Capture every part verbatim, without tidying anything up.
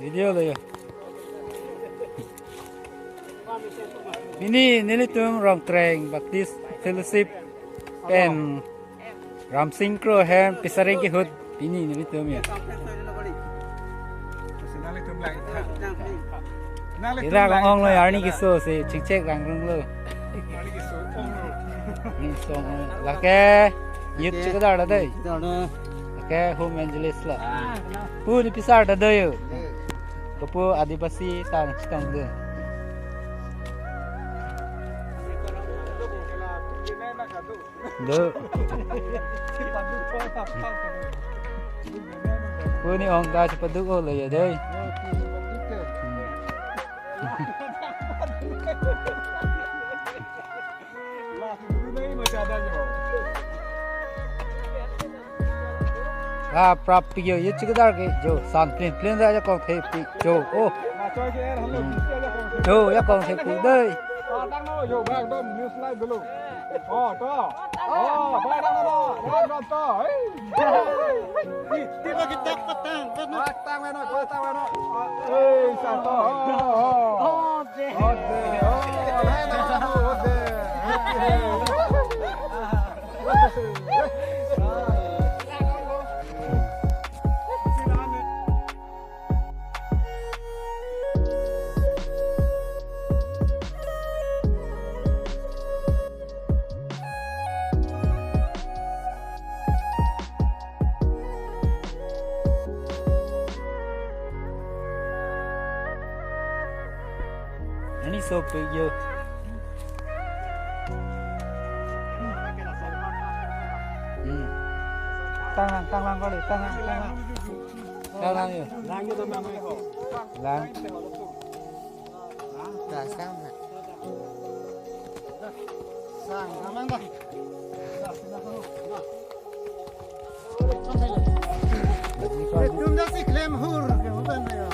Video lo ya. Pini nelitum Rongkreng Baptist Fellowship pen Ramsing Kro hem pisareng kehut pini nelitum ya. Ira kong ong lo ya, arni keso si chingchek rang rung lo. Ni song, lake youth chikadar ta dei. Lake home evangelist lo. Pu ni pisar ta dei yo. Kopu Adipasi ta nang chitong dei. Do. Pu ni ong ta chipaduk o lo ya dei. Hmm. Ah, prap pi yo, ye chikadar ke jo, san plin plin da jakong thepi jo, oh. Jo, jakong thepi dei. Ani so pe yo. Hmm. Tang lang, tang lang kali, tang lang, tang lang. Tang lang yo. Lang. Sang, sang, sang, sang. Itum dak si klem hur ke huban ya.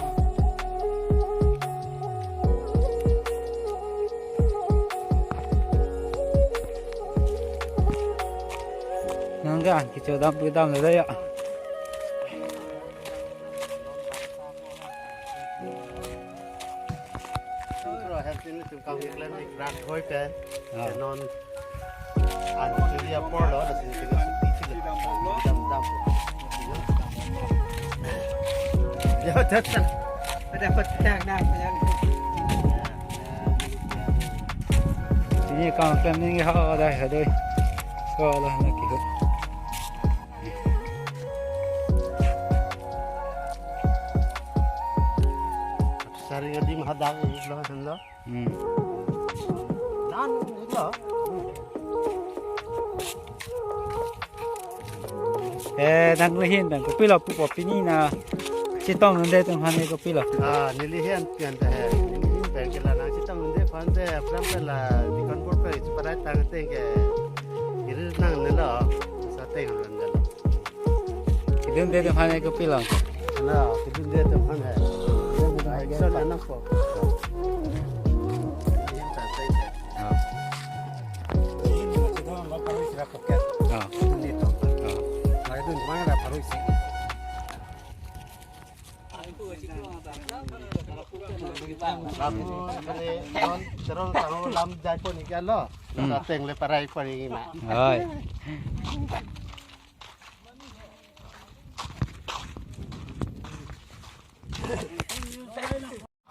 Nang ga kecho dam pu dam le ya. Ro, help ni tu kami klem ni krak hoi pen. Ah. Non an tu dia por lo, na sini tu suti sini. Dam, dam. Ya, dah, dah. Ada petak dah, ya. Sini kang klem ni ha, ada, ada. Ko lah nak ikut. Sari adim hadak lo, lo. Hmm. Dan lo. Eh, nang lihin, nang kopilo pu po pini na chetong nang dei atum aphan kopilo. Ah, nelihin pen te. Nelihin pen ke la nang chetong nang dei aphan te, aphrang pen la di kanpur pen cheparai tang ateng ke. Iri nang nelo. Sa teng nang nelo. Kedun dei atum aphan kopilo. Ala, kedun dei atum aphan hai. Action anak ko. Ah. Ah. Lam, terus, terus, lam jai pon iklo. Hmm. Sa teng le parai pon ik ma. Oi.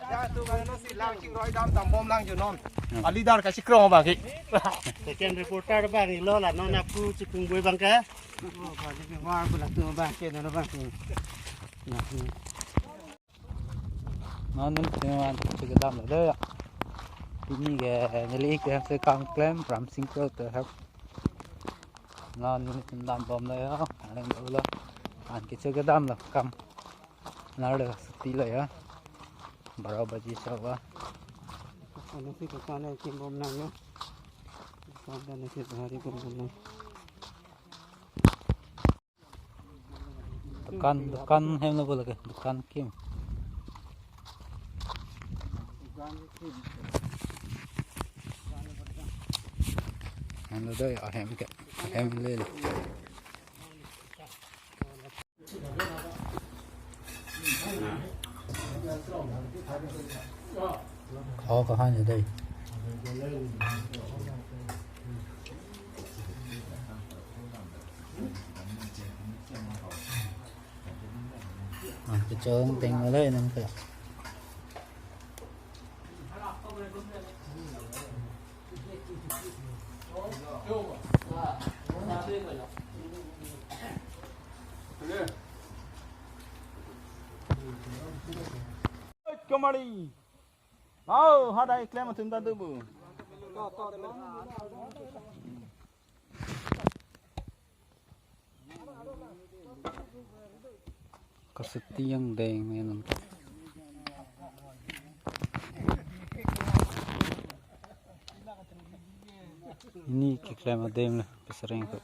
Ya, tu kan si lang ching roi dam dam bom lang ju non. Hmm. Ali dar ka chikrong bang ki. Second reporter bang ilo la non apu chipung bui bang ke. Oh, bang ki war pula tu bang ke non bang ki. Nah, hmm. Non nelitum an chikadam lo dei ya. Pini ke neli ik hem si kang klem Ramsing Kro atum hem. Non nelitum dam bom lo ya. Aleng lo lo. An kechokche dam lo kam. Nar lo suti lo ya. Baro baji sa ba. Ano si kakan ay kimbom nang no. Kakan na si bahari kimbom nang. Dukan, dukan hem lo bo lake, dukan kim. Hem lo dei, ahem ke, ahem le. Kho kahan ya dei. Ah, kechong teng malai nang ka. Kamari. Au, hadai klem atum ta dubu. Kasiti yang deng menon. Ini keklem adem lah, pesereng ko.